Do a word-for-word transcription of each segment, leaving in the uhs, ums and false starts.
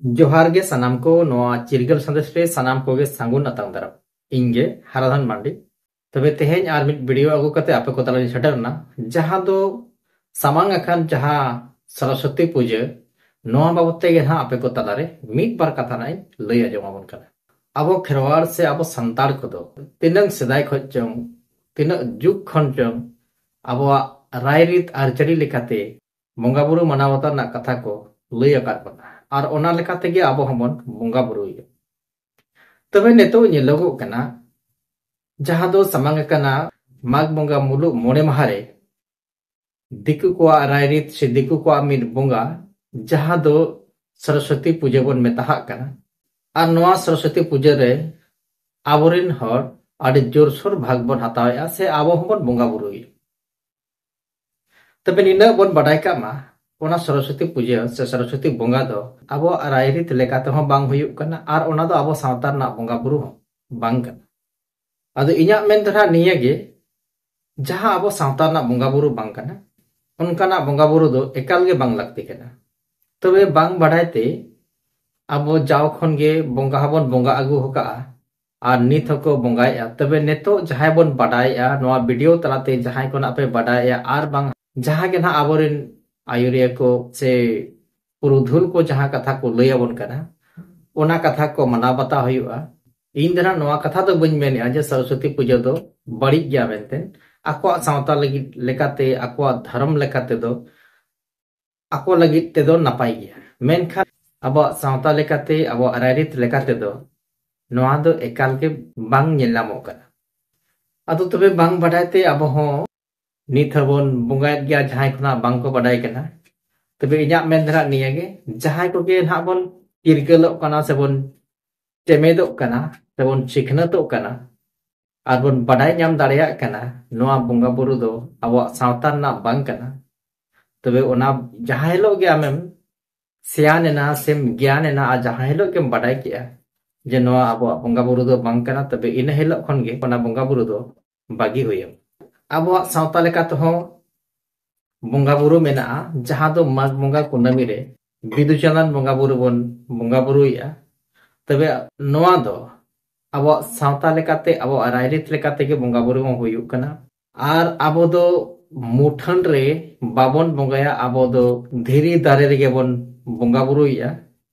ᱡᱚᱦᱟᱨ ᱜᱮ ᱥᱟᱱᱟᱢ ᱠᱚ, ᱱᱚᱣᱟ ᱪᱤᱨᱜᱟᱹᱞ ᱥᱟᱸᱫᱮᱥ ᱨᱮ ᱥᱟᱱᱟᱢ ᱠᱚᱜᱮ ᱥᱟᱹᱜᱩᱱ ᱟᱛᱟᱝ ᱫᱟᱨᱟᱢ᱾ ᱤᱧ ᱜᱮ ᱦᱟᱨᱟᱫᱷᱚᱱ ᱢᱟᱱᱰᱤ᱾ ᱛᱚᱵᱮ ᱛᱮᱦᱮᱧ ᱟᱨ ᱢᱤᱫ ᱵᱷᱤᱰᱤᱭᱳ ᱟᱹᱜᱩ ᱠᱟᱛᱮ ᱟᱯᱮ ᱠᱚ ᱛᱟᱞᱟᱨᱤᱧ ᱥᱮᱴᱮᱨ ᱮᱱᱟ, ᱡᱟᱦᱟᱸ ᱫᱚ ᱥᱟᱢᱟᱝ ᱟᱠᱟᱱ ᱡᱟᱦᱟᱸ ᱥᱚᱨᱚᱥᱚᱛᱤ ᱯᱩᱡᱟᱹ, ᱱᱚᱣᱟ ᱵᱟᱵᱚᱛ ᱛᱮᱜᱮ ᱦᱟᱸᱜ ᱟᱯᱮ ᱠᱚ ᱛᱟᱞᱟᱨᱮ ᱢᱤᱫ ᱵᱟᱨ ᱠᱟᱛᱷᱟ ᱱᱟᱜ ᱤᱧ ᱞᱟᱹᱭ ᱟᱸᱡᱚᱢ ᱟᱵᱚᱱ ᱠᱟᱱᱟ᱾ ᱟᱵᱚ ᱠᱷᱮᱨᱣᱟᱲ ᱥᱮ ᱟᱵᱚ ᱥᱟᱱᱛᱟᱲ ᱠᱚᱫᱚ ᱛᱤᱱᱟᱹᱝ ᱥᱮᱫᱟᱭ ᱠᱷᱚᱱ ᱪᱚᱝ, ᱛᱤᱱᱟᱹᱜ ᱡᱩᱜᱽ ᱠᱷᱚᱱ ᱪᱚᱝ ᱟᱵᱚᱣᱟᱜ ᱨᱟᱭᱨᱤᱛ ᱟᱹᱨᱤᱪᱟᱹᱞᱤ ᱞᱮᱠᱟᱛᱮ ᱵᱚᱸᱜᱟ ᱵᱩᱨᱩ ᱢᱟᱱᱟᱣ ᱵᱟᱛᱟᱣ ᱨᱮᱱᱟᱜ ᱠᱟᱛᱷᱟ ᱠᱚ ᱞᱟᱹᱭ ᱟᱠᱟᱫ ᱵᱚᱱᱟ, ᱟᱨ ᱚᱱᱟ ᱞᱮᱠᱟ ᱛᱮᱜᱮ ᱟᱵᱚ ᱦᱚᱸᱵᱚᱱ ᱵᱚᱸᱜᱟ ᱵᱩᱨᱩᱭᱟ᱾ ᱛᱚᱵᱮ ᱱᱤᱛᱚᱜ ᱧᱮᱞᱚᱜᱚᱜ ᱠᱟᱱᱟ, ᱡᱟᱦᱟᱸ ᱫᱚ ᱥᱟᱢᱟᱝ ᱟᱠᱟᱱᱟ ᱢᱟᱜᱽ ᱵᱚᱸᱜᱟ ᱢᱩᱞᱩᱜ ᱢᱚᱬᱮ ᱢᱟᱦᱟ ᱨᱮ ᱫᱤᱠᱩ ᱠᱚᱣᱟᱜ ᱨᱟᱭᱨᱤᱛ ᱥᱮ ᱫᱤᱠᱩ ᱠᱚᱣᱟᱜ ᱢᱤᱫ ᱵᱚᱸᱜᱟ, ᱡᱟᱦᱟᱸ ᱫᱚ ᱥᱚᱨᱚᱥᱚᱛᱤ ᱯᱩᱡᱟᱹ ᱵᱚᱱ ᱢᱮᱛᱟᱦᱟᱜ ᱠᱟᱱᱟ᱾ ᱟᱨ ᱱᱚᱣᱟ ᱥᱚᱨᱚᱥᱚᱛᱤ ᱯᱩᱡᱟᱹ ᱨᱮ ᱟᱵᱚᱨᱮᱱ ᱦᱚᱲ ᱟᱹᱰᱤ ᱡᱳᱨᱥᱳᱨ ᱵᱷᱟᱜᱽ ᱵᱚᱱ ᱦᱟᱛᱟᱣᱮᱫᱼᱟ ᱥᱮ ᱟᱵᱚ ᱦᱚᱸᱵᱚᱱ ᱵᱚᱸᱜᱟ ᱵᱩᱨᱩᱭᱮᱫᱼᱟ᱾ ᱛᱚᱵᱮ ᱱᱤᱱᱟᱹᱜ ᱵᱚᱱ ᱵᱟᱰᱟᱭ ᱠᱟᱜ ᱢᱟ, ᱚᱱᱟ ᱥᱚᱨᱚᱥᱚᱛᱤ ᱯᱩᱡᱟᱹ ᱥᱮ ᱥᱚᱨᱚᱥᱚᱛᱤ ᱵᱚᱸᱜᱟ ᱫᱚ ᱟᱵᱚᱣᱟᱜ ᱨᱟᱭᱨᱤᱛ ᱞᱮᱠᱟ ᱛᱮᱦᱚᱸ ᱵᱟᱝ ᱦᱩᱭᱩᱜ ᱠᱟᱱᱟ, ᱟᱨ ᱚᱱᱟ ᱫᱚ ᱟᱵᱚ ᱥᱟᱶᱛᱟ ᱨᱮᱱᱟᱜ ᱵᱚᱸᱜᱟ ᱵᱩᱨᱩ ᱦᱚᱸ ᱵᱟᱝ ᱠᱟᱱᱟ᱾ ᱟᱫᱚ ᱤᱧᱟᱹᱜ ᱢᱮᱱ ᱫᱚ ᱱᱟᱦᱟᱜ ᱱᱤᱭᱟᱹ ᱜᱮ, ᱡᱟᱦᱟᱸ ᱟᱵᱚ ᱥᱟᱶᱛᱟ ᱨᱮᱱᱟᱜ ᱵᱚᱸᱜᱟ ᱵᱩᱨᱩ ᱵᱟᱝ ᱠᱟᱱᱟ, ᱚᱱᱠᱟᱱᱟᱜ ᱵᱚᱸᱜᱟ ᱵᱩᱨᱩ ᱫᱚ ᱮᱠᱟᱞ ᱜᱮ ᱵᱟᱝ ᱞᱟᱹᱠᱛᱤ ᱠᱟᱱᱟ᱾ ᱛᱚᱵᱮ ᱵᱟᱝ ᱵᱟᱰᱟᱭ ᱛᱮ ᱟᱵᱚ ᱡᱟᱣ ᱠᱷᱚᱱ ᱜᱮ ᱵᱚᱸᱜᱟ ᱦᱚᱸᱵᱚᱱ ᱵᱚᱸᱜᱟ ᱟᱹᱜᱩ ᱟᱠᱟᱜᱼᱟ, ᱟᱨ ᱱᱤᱛ ᱦᱚᱸᱠᱚ ᱵᱚᱸᱜᱟᱭᱮᱫᱼᱟ᱾ ᱛᱚᱵᱮ ᱱᱤᱛᱚᱜ ᱡᱟᱦᱟᱸᱭ ᱵᱚᱱ ᱵᱟᱰᱟᱭᱮᱫᱼᱟ, ᱱᱚᱣᱟ ᱵᱷᱤᱰᱤᱭᱳ ᱛᱟᱞᱟᱛᱮ ᱡᱟᱦᱟᱸᱭ ᱠᱚ ᱱᱟᱜ ᱯᱮ ᱵᱟᱰᱟᱭᱮᱫᱼᱟ, ᱟᱨ ᱵᱟᱝ ᱡᱟᱦᱟᱸ ᱜᱮ ᱱᱟᱦᱟᱜ ᱟᱵᱚᱨᱮᱱ ᱟᱭᱩᱨᱤᱭᱟᱹ ᱠᱚ ᱥᱮ ᱯᱩᱨᱩᱫᱷᱩᱞ ᱠᱚ ᱡᱟᱦᱟᱸ ᱠᱟᱛᱷᱟ ᱠᱚ ᱞᱟᱹᱭ ᱟᱵᱚᱱ ᱠᱟᱱᱟ, ᱚᱱᱟ ᱠᱟᱛᱷᱟ ᱠᱚ ᱢᱟᱱᱟᱣ ᱵᱟᱛᱟᱣ ᱦᱩᱭᱩᱜᱼᱟ᱾ ᱤᱧ ᱫᱚ ᱱᱟᱦᱟᱜ ᱱᱚᱣᱟ ᱠᱟᱛᱷᱟ ᱫᱚ ᱵᱟᱹᱧ ᱢᱮᱱᱮᱫᱼᱟ ᱡᱮ ᱥᱚᱨᱚᱥᱚᱛᱤ ᱯᱩᱡᱟᱹ ᱫᱚ ᱵᱟᱹᱲᱤᱡ ᱜᱮᱭᱟ ᱢᱮᱱᱛᱮ᱾ ᱟᱠᱚᱣᱟᱜ ᱥᱟᱶᱛᱟ ᱞᱟᱹᱜᱤᱫ ᱞᱮᱠᱟᱛᱮ, ᱟᱠᱚᱣᱟᱜ ᱫᱷᱚᱨᱚᱢ ᱞᱮᱠᱟ ᱛᱮᱫᱚ, ᱟᱠᱚ ᱞᱟᱹᱜᱤᱫ ᱛᱮᱫᱚ ᱱᱟᱯᱟᱭ ᱜᱮᱭᱟ, ᱢᱮᱱᱠᱷᱟᱱ ᱟᱵᱚᱣᱟᱜ ᱥᱟᱶᱛᱟ ᱞᱮᱠᱟᱛᱮ, ᱟᱵᱚᱣᱟᱜ ᱨᱟᱭᱨᱤᱛ ᱞᱮᱠᱟ ᱛᱮᱫᱚ ᱱᱚᱣᱟ ᱫᱚ ᱮᱠᱟᱞ ᱜᱮ ᱵᱟᱝ ᱧᱮᱞ ᱧᱟᱢᱚᱜ ᱠᱟᱱᱟ᱾ ᱟᱫᱚ ᱛᱚᱵᱮ ᱵᱟᱝ ᱵᱟᱰᱟᱭ ᱛᱮ ᱟᱵᱚ ᱦᱚᱸ ᱱᱤᱛ ᱦᱚᱸᱵᱚᱱ ᱵᱚᱸᱜᱟᱭᱮᱫ ᱜᱮᱭᱟ, ᱡᱟᱦᱟᱸᱭ ᱠᱷᱚᱱᱟᱜ ᱵᱟᱝ ᱠᱚ ᱵᱟᱰᱟᱭ ᱠᱟᱱᱟ᱾ ᱛᱚᱵᱮ ᱤᱧᱟᱹᱜ ᱢᱮᱱ ᱫᱚ ᱱᱟᱦᱟᱜ ᱱᱤᱭᱟᱹ ᱜᱮ, ᱡᱟᱦᱟᱸᱭ ᱠᱚᱜᱮ ᱱᱟᱦᱟᱜ ᱵᱚᱱ ᱪᱤᱨᱜᱟᱹᱞᱚᱜ ᱠᱟᱱᱟ ᱥᱮᱵᱚᱱ ᱪᱮᱢᱮᱫᱚᱜ ᱠᱟᱱᱟ ᱥᱮᱵᱚᱱ ᱥᱤᱠᱷᱱᱟᱹᱛᱚᱜ ᱠᱟᱱᱟ, ᱟᱨ ᱵᱚᱱ ᱵᱟᱰᱟᱭ ᱧᱟᱢ ᱫᱟᱲᱮᱭᱟᱜ ᱠᱟᱱᱟ ᱱᱚᱣᱟ ᱵᱚᱸᱜᱟ ᱵᱩᱨᱩ ᱫᱚ ᱟᱵᱚᱣᱟᱜ ᱥᱟᱶᱛᱟ ᱨᱮᱱᱟᱜ ᱵᱟᱝ ᱠᱟᱱᱟ, ᱛᱚᱵᱮ ᱚᱱᱟ ᱡᱟᱦᱟᱸ ᱦᱤᱞᱳᱜ ᱜᱮ ᱟᱢᱮᱢ ᱥᱮᱭᱟᱱ ᱮᱱᱟ ᱥᱮᱢ ᱜᱮᱭᱟᱱ ᱮᱱᱟ, ᱟᱨ ᱡᱟᱦᱟᱸ ᱦᱤᱞᱳᱜ ᱜᱮᱢ ᱵᱟᱰᱟᱭ ᱠᱮᱜᱼᱟ ᱡᱮ ᱱᱚᱣᱟ ᱟᱵᱚᱣᱟᱜ ᱵᱚᱸᱜᱟ ᱵᱩᱨᱩ ᱫᱚ ᱵᱟᱝ ᱠᱟᱱᱟ, ᱛᱚᱵᱮ ᱤᱱᱟᱹ ᱦᱤᱞᱳᱜ ᱠᱷᱚᱱ ᱜᱮ ᱚᱱᱟ ᱵᱚᱸᱜᱟ ᱵᱩᱨᱩ ᱫᱚ ᱵᱟᱹᱜᱤ ᱦᱩᱭᱟᱢᱟ᱾ ᱟᱵᱚᱣᱟᱜ ᱥᱟᱶᱛᱟ ᱞᱮᱠᱟ ᱛᱮᱦᱚᱸ ᱵᱚᱸᱜᱟ ᱵᱩᱨᱩ ᱢᱮᱱᱟᱜᱼᱟ, ᱡᱟᱦᱟᱸ ᱫᱚ ᱢᱟᱜᱽ ᱵᱚᱸᱜᱟ ᱠᱩᱱᱟᱹᱢᱤ ᱨᱮ ᱵᱤᱫᱩ ᱪᱟᱸᱫᱟᱱ ᱵᱚᱸᱜᱟ ᱵᱩᱨᱩ ᱵᱚᱱ ᱵᱚᱸᱜᱟ ᱵᱩᱨᱩᱭᱮᱫᱼᱟ᱾ ᱛᱚᱵᱮ ᱱᱚᱣᱟ ᱫᱚ ᱟᱵᱚᱣᱟᱜ ᱥᱟᱶᱛᱟ ᱞᱮᱠᱟᱛᱮ, ᱟᱵᱚᱣᱟᱜ ᱨᱟᱭᱨᱤᱛ ᱞᱮᱠᱟᱛᱮ ᱜᱮ ᱵᱚᱸᱜᱟ ᱵᱩᱨᱩ ᱦᱚᱸ ᱦᱩᱭᱩᱜ ᱠᱟᱱᱟ᱾ ᱟᱨ ᱟᱵᱚ ᱫᱚ ᱢᱩᱴᱷᱟᱹᱱ ᱨᱮ ᱵᱟᱵᱚᱱ ᱵᱚᱸᱜᱟᱭᱟ, ᱟᱵᱚ ᱫᱚ ᱫᱷᱤᱨᱤ ᱫᱟᱨᱮ ᱨᱮᱜᱮ ᱵᱚᱱ ᱵᱚᱸᱜᱟ ᱵᱩᱨᱩᱭᱮᱫᱼᱟ᱾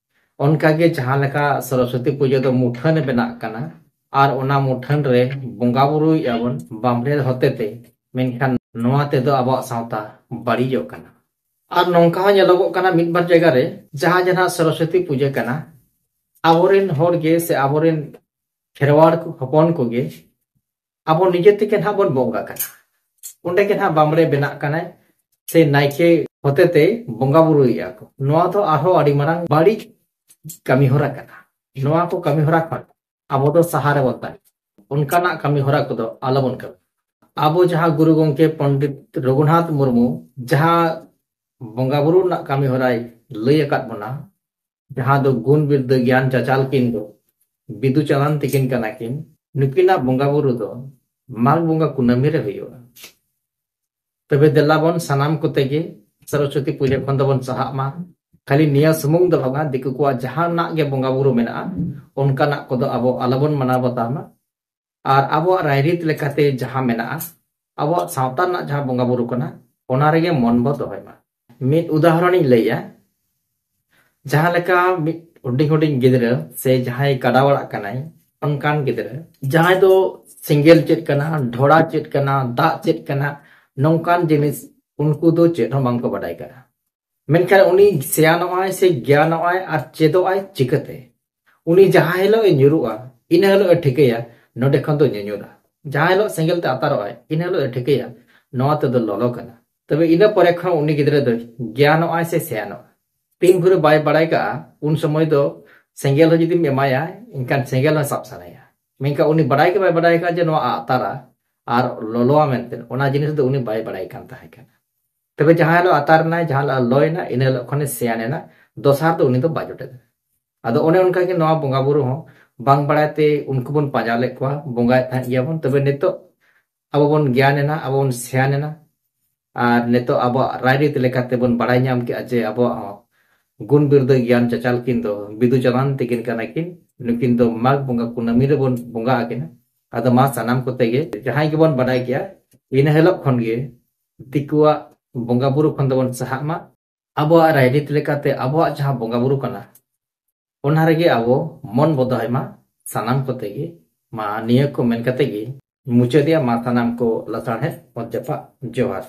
ᱚᱱᱠᱟᱜᱮ ᱡᱟᱦᱟᱸ ᱞᱮᱠᱟ ᱥᱚᱨᱚᱥᱚᱛᱤ ᱯᱩᱡᱟᱹ ᱫᱚ ᱢᱩᱴᱷᱟᱹᱱ ᱮ ᱵᱮᱱᱟᱜ ᱠᱟᱱᱟ ᱟᱨ ᱚᱱᱟ ᱢᱩᱴᱷᱟᱹᱱ ᱨᱮ ᱵᱚᱸᱜᱟ ᱵᱩᱨᱩᱭᱮᱫᱼᱟ ᱵᱚᱱ ᱵᱟᱢᱵᱽᱲᱮ ᱦᱚᱛᱮᱛᱮ, ᱢᱮᱱᱠᱷᱟᱱ ᱱᱚᱣᱟ ᱛᱮᱫᱚ ᱟᱵᱚᱣᱟᱜ ᱥᱟᱶᱛᱟ ᱵᱟᱹᱲᱤᱡᱚᱜ ᱠᱟᱱᱟ᱾ ᱟᱨ ᱱᱚᱝᱠᱟ ᱦᱚᱸ ᱧᱮᱞᱚᱜᱚᱜ ᱠᱟᱱᱟ ᱢᱤᱫ ᱵᱟᱨ ᱡᱟᱭᱜᱟ ᱨᱮ ᱡᱟᱦᱟᱸ ᱡᱟᱦᱟᱸ ᱥᱚᱨᱚᱥᱚᱛᱤ ᱯᱩᱡᱟᱹ ᱠᱟᱱᱟ, ᱟᱵᱚᱨᱮᱱ ᱦᱚᱲ ᱜᱮ ᱥᱮ ᱟᱵᱚᱨᱮᱱ ᱠᱷᱮᱨᱣᱟᱲ ᱠᱚ, ᱦᱚᱯᱚᱱ ᱠᱚᱜᱮ ᱟᱵᱚ ᱱᱤᱡᱮ ᱛᱮᱜᱮ ᱱᱟᱦᱟᱜ ᱵᱚᱱ ᱵᱚᱸᱜᱟ ᱠᱟᱱᱟ᱾ ᱚᱸᱰᱮ ᱜᱮ ᱱᱟᱦᱟᱜ ᱵᱟᱢᱵᱽᱲᱮ ᱵᱮᱱᱟᱜ ᱠᱟᱱᱟᱭ ᱥᱮ ᱱᱟᱭᱠᱮ ᱦᱚᱛᱮᱛᱮ ᱵᱚᱸᱜᱟ ᱵᱩᱨᱩᱭᱮᱫᱼᱟ ᱠᱚ᱾ ᱱᱚᱣᱟ ᱫᱚ ᱟᱨᱦᱚᱸ ᱟᱹᱰᱤ ᱢᱟᱨᱟᱝ ᱵᱟᱹᱲᱤᱡ ᱠᱟᱹᱢᱤ ᱦᱚᱨᱟ ᱠᱟᱱᱟ᱾ ᱱᱚᱣᱟ ᱠᱚ ᱠᱟᱹᱢᱤ ᱦᱚᱨᱟ ᱠᱷᱚᱱ ᱟᱵᱚ ᱫᱚ ᱥᱟᱦᱟ ᱨᱮᱵᱚᱱ ᱛᱟᱦᱮᱸ᱾ ᱚᱱᱠᱟᱱᱟᱜ ᱠᱟᱹᱢᱤ ᱦᱚᱨᱟ ᱠᱚᱫᱚ ᱟᱞᱚᱵᱚᱱ ᱠᱟᱹᱢᱤ᱾ ᱟᱵᱚ ᱡᱟᱦᱟᱸ ᱜᱩᱨᱩ ᱜᱚᱢᱠᱮ ᱯᱚᱱᱰᱤᱛ ᱨᱚᱜᱷᱩᱱᱟᱛᱷ ᱢᱩᱨᱢᱩ ᱡᱟᱦᱟᱸ ᱵᱚᱸᱜᱟ ᱵᱩᱨᱩ ᱨᱮᱱᱟᱜ ᱠᱟᱹᱢᱤ ᱦᱚᱨᱟᱭ ᱞᱟᱹᱭ ᱟᱠᱟᱫ ᱵᱚᱱᱟ, ᱡᱟᱦᱟᱸ ᱫᱚ ᱜᱩᱱ ᱵᱤᱨᱫᱟᱹ ᱜᱮᱭᱟᱱ ᱪᱟᱪᱟᱞ ᱠᱤᱱ ᱫᱚ ᱵᱤᱫᱩ ᱪᱟᱸᱫᱟᱱ ᱛᱤᱠᱤᱱ ᱠᱟᱱᱟ ᱠᱤᱱ, ᱱᱩᱠᱤᱱᱟᱜ ᱵᱚᱸᱜᱟ ᱵᱩᱨᱩ ᱫᱚ ᱢᱟᱜᱽ ᱵᱚᱸᱜᱟ ᱠᱩᱱᱟᱹᱢᱤ ᱨᱮ ᱦᱩᱭᱩᱜᱼᱟ᱾ ᱛᱚᱵᱮ ᱫᱮᱞᱟ ᱵᱚᱱ ᱥᱟᱱᱟᱢ ᱠᱚᱛᱮ ᱜᱮ ᱥᱚᱨᱚᱥᱚᱛᱤ ᱯᱩᱡᱟᱹ ᱠᱷᱚᱱ ᱫᱚᱵᱚᱱ ᱥᱟᱦᱟᱜ ᱢᱟ᱾ ᱠᱷᱟᱹᱞᱤ ᱱᱤᱭᱟᱹ ᱥᱩᱢᱩᱝ ᱫᱚ ᱵᱟᱝᱟ, ᱫᱤᱠᱩ ᱠᱚᱣᱟᱜ ᱡᱟᱦᱟᱱᱟᱜ ᱜᱮ ᱵᱚᱸᱜᱟ ᱵᱩᱨᱩ ᱢᱮᱱᱟᱜᱼᱟ, ᱚᱱᱠᱟᱱᱟᱜ ᱠᱚᱫᱚ ᱟᱵᱚ ᱟᱞᱚᱵᱚᱱ ᱢᱟᱱᱟᱣ ᱵᱟᱛᱟᱣ ᱢᱟ᱾ ᱟᱨ ᱟᱵᱚᱣᱟᱜ ᱨᱟᱭᱨᱤᱛ ᱞᱮᱠᱟᱛᱮ ᱡᱟᱦᱟᱸ ᱢᱮᱱᱟᱜᱼᱟ, ᱟᱵᱚᱣᱟᱜ ᱥᱟᱶᱛᱟ ᱨᱮᱱᱟᱜ ᱡᱟᱦᱟᱸ ᱵᱚᱸᱜᱟ ᱵᱩᱨᱩ ᱠᱟᱱᱟ, ᱚᱱᱟ ᱨᱮᱜᱮ ᱢᱚᱱ ᱵᱚ ᱫᱚᱦᱚᱭ ᱢᱟ᱾ ᱢᱤᱫ ᱩᱫᱟᱦᱚᱨᱚᱱᱤᱧ ᱞᱟᱹᱭᱟ, ᱡᱟᱦᱟᱸ ᱞᱮᱠᱟ ᱢᱤᱫ ᱦᱩᱰᱤᱧ ᱦᱩᱰᱤᱧ ᱜᱤᱫᱽᱨᱟᱹ ᱥᱮ ᱡᱟᱦᱟᱸᱭ ᱠᱟᱰᱟ ᱟᱲᱟᱜ ᱠᱟᱱᱟᱭ, ᱚᱱᱠᱟᱱ ᱜᱤᱫᱽᱨᱟᱹ ᱡᱟᱦᱟᱸᱭ ᱫᱚ ᱥᱮᱸᱜᱮᱞ ᱪᱮᱫ ᱠᱟᱱᱟ, ᱰᱷᱚᱲᱟ ᱪᱮᱫ ᱠᱟᱱᱟ, ᱫᱟᱜ ᱪᱮᱫ ᱠᱟᱱᱟ, ᱱᱚᱝᱠᱟᱱ ᱡᱤᱱᱤᱥ ᱩᱱᱠᱩ ᱫᱚ ᱪᱮᱫ ᱦᱚᱸ ᱵᱟᱝᱠᱚ ᱵᱟᱰᱟᱭ ᱠᱟᱱᱟ᱾ ᱢᱮᱱᱠᱷᱟᱱ ᱩᱱᱤ ᱥᱮᱭᱟᱱᱚᱜ ᱟᱭ ᱥᱮ ᱜᱮᱭᱟᱱᱚᱜ ᱟᱭ ᱟᱨ ᱪᱮᱫᱚᱜ ᱟᱭ ᱪᱤᱠᱟᱹᱛᱮ? ᱩᱱᱤ ᱡᱟᱦᱟᱸ ᱦᱤᱞᱳᱜ ᱮ ᱧᱩᱨᱩᱜᱼᱟ, ᱤᱱᱟᱹ ᱦᱤᱞᱳᱜ ᱮ ᱴᱷᱤᱠᱟᱹᱭᱟ ᱱᱚᱰᱮ ᱠᱷᱚᱱ ᱫᱚ ᱧᱩᱧᱩᱨᱟ᱾ ᱡᱟᱦᱟᱸ ᱦᱤᱞᱳᱜ ᱥᱮᱸᱜᱮᱞ ᱛᱮ ᱟᱛᱟᱨᱚᱜ ᱟᱭ, ᱤᱱᱟᱹ ᱦᱤᱞᱳᱜ ᱮ ᱴᱷᱤᱠᱟᱹᱭᱟ ᱱᱚᱣᱟ ᱛᱮᱫᱚ ᱞᱚᱞᱚ ᱠᱟᱱᱟ᱾ ᱛᱚᱵᱮ ᱤᱱᱟᱹ ᱯᱚᱨᱮ ᱠᱷᱚᱱ ᱩᱱᱤ ᱜᱤᱫᱽᱨᱟᱹ ᱫᱚ ᱜᱮᱭᱟᱱᱚᱜ ᱟᱭ ᱥᱮ ᱥᱮᱭᱟᱱᱚᱜ ᱟᱭ? ᱛᱤᱱ ᱵᱷᱳᱨᱮ ᱵᱟᱭ ᱵᱟᱲᱟᱭ ᱠᱟᱜᱼᱟ, ᱩᱱ ᱥᱚᱢᱚᱭ ᱫᱚ ᱥᱮᱸᱜᱮᱞ ᱦᱚᱸ ᱡᱩᱫᱤᱢ ᱮᱢᱟᱭᱟ, ᱮᱱᱠᱷᱟᱱ ᱥᱮᱸᱜᱮᱞ ᱦᱚᱸ ᱥᱟᱵ ᱥᱟᱱᱟᱭᱟ᱾ ᱢᱮᱱᱠᱷᱟᱱ ᱩᱱᱤ ᱵᱟᱲᱟᱭ ᱜᱮ ᱵᱟᱭ ᱵᱟᱲᱟᱭ ᱠᱟᱜᱼᱟ ᱡᱮ ᱱᱚᱣᱟ ᱟᱛᱟᱨᱟ ᱟᱨ ᱞᱚᱞᱚᱣᱟ ᱢᱮᱱᱛᱮ, ᱚᱱᱟ ᱡᱤᱱᱤᱥ ᱫᱚ ᱩᱱᱤ ᱵᱟᱭ ᱵᱟᱲᱟᱭ ᱠᱟᱱ ᱛᱟᱦᱮᱸ ᱠᱟᱱᱟ᱾ ᱛᱚᱵᱮ ᱡᱟᱦᱟᱸ ᱦᱤᱞᱳᱜ ᱟᱛᱟᱨ ᱮᱱᱟᱭ, ᱡᱟᱦᱟᱸ ᱦᱤᱞᱳᱜ ᱞᱚᱭᱮᱱᱟ, ᱤᱱᱟᱹ ᱦᱤᱞᱳᱜ ᱠᱷᱚᱱᱮ ᱥᱮᱭᱟᱱ ᱮᱱᱟ, ᱫᱚᱥᱟᱨ ᱫᱚ ᱩᱱᱤ ᱫᱚ ᱵᱟᱭ ᱡᱚᱴᱮᱫᱟ᱾ ᱟᱫᱚ ᱚᱱᱮ ᱚᱱᱠᱟᱜᱮ ᱱᱚᱣᱟ ᱵᱚᱸᱜᱟ ᱵᱩᱨᱩ ᱦᱚᱸ ᱵᱟᱝ ᱵᱟᱲᱟᱭ ᱛᱮ ᱩᱱᱠᱩ ᱵᱚᱱ ᱯᱟᱸᱡᱟ ᱞᱮᱫ ᱠᱚᱣᱟ, ᱵᱚᱸᱜᱟᱭᱮᱫ ᱛᱟᱦᱮᱸᱫ ᱜᱮᱭᱟ ᱵᱚᱱ᱾ ᱛᱚᱵᱮ ᱱᱤᱛᱚᱜ ᱟᱵᱚ ᱵᱚᱱ ᱜᱮᱭᱟᱱ ᱮᱱᱟ, ᱟᱵᱚ ᱵᱚᱱ ᱥᱮᱭᱟᱱ ᱮᱱᱟ, ᱟᱨ ᱱᱤᱛᱚᱜ ᱟᱵᱚᱣᱟᱜ ᱨᱟᱭᱨᱤᱛ ᱞᱮᱠᱟᱛᱮ ᱵᱚᱱ ᱵᱟᱲᱟᱭ ᱧᱟᱢ ᱠᱮᱜᱼᱟ ᱡᱮ ᱟᱵᱚᱣᱟᱜ ᱦᱚᱸ ᱜᱩᱱ ᱵᱤᱨᱫᱟᱹ ᱜᱮᱭᱟᱱ ᱪᱟᱪᱟᱞ ᱠᱤᱱ ᱫᱚ ᱵᱤᱫᱩ ᱪᱟᱸᱫᱟᱱ ᱛᱤᱠᱤᱱ ᱠᱟᱱᱟ ᱠᱤᱱ᱾ ᱱᱩᱠᱤᱱ ᱫᱚ ᱢᱟᱜᱽ ᱵᱚᱸᱜᱟ ᱠᱩᱱᱟᱹᱢᱤ ᱨᱮᱵᱚᱱ ᱵᱚᱸᱜᱟ ᱟᱹᱠᱤᱱᱟ᱾ ᱟᱫᱚ ᱢᱟ ᱥᱟᱱᱟᱢ ᱠᱚᱛᱮ ᱜᱮ ᱡᱟᱦᱟᱸᱭ ᱜᱮᱵᱚᱱ ᱵᱟᱰᱟᱭ ᱜᱮᱭᱟ, ᱤᱱᱟᱹ ᱦᱤᱞᱳᱜ ᱠᱷᱚᱱ ᱜᱮ ᱫᱤᱠᱩᱣᱟᱜ ᱵᱚᱸᱜᱟ ᱵᱩᱨᱩ ᱠᱷᱚᱱ ᱫᱚᱵᱚᱱ ᱥᱟᱦᱟᱜ ᱢᱟ᱾ ᱟᱵᱚᱣᱟᱜ ᱨᱟᱭᱨᱤᱛ ᱞᱮᱠᱟᱛᱮ ᱟᱵᱚᱣᱟᱜ ᱡᱟᱦᱟᱸ ᱵᱚᱸᱜᱟ ᱵᱩᱨᱩ ᱠᱟᱱᱟ, ᱚᱱᱟ ᱨᱮᱜᱮ ᱟᱵᱚ ᱢᱚᱱ ᱵᱚ ᱫᱚᱦᱚᱭ ᱢᱟ ᱥᱟᱱᱟᱢ ᱠᱚᱛᱮ ᱜᱮ᱾ ᱢᱟ ᱱᱤᱭᱟᱹ ᱠᱚ ᱢᱮᱱ ᱠᱟᱛᱮ ᱜᱮ ᱢᱩᱪᱟᱹᱫᱮᱜᱼᱟ᱾ ᱢᱟ ᱥᱟᱱᱟᱢ ᱠᱚ ᱞᱟᱥᱟᱲᱦᱮᱫ ᱚᱛ ᱡᱟᱯᱟᱜ ᱡᱚᱦᱟᱨ᱾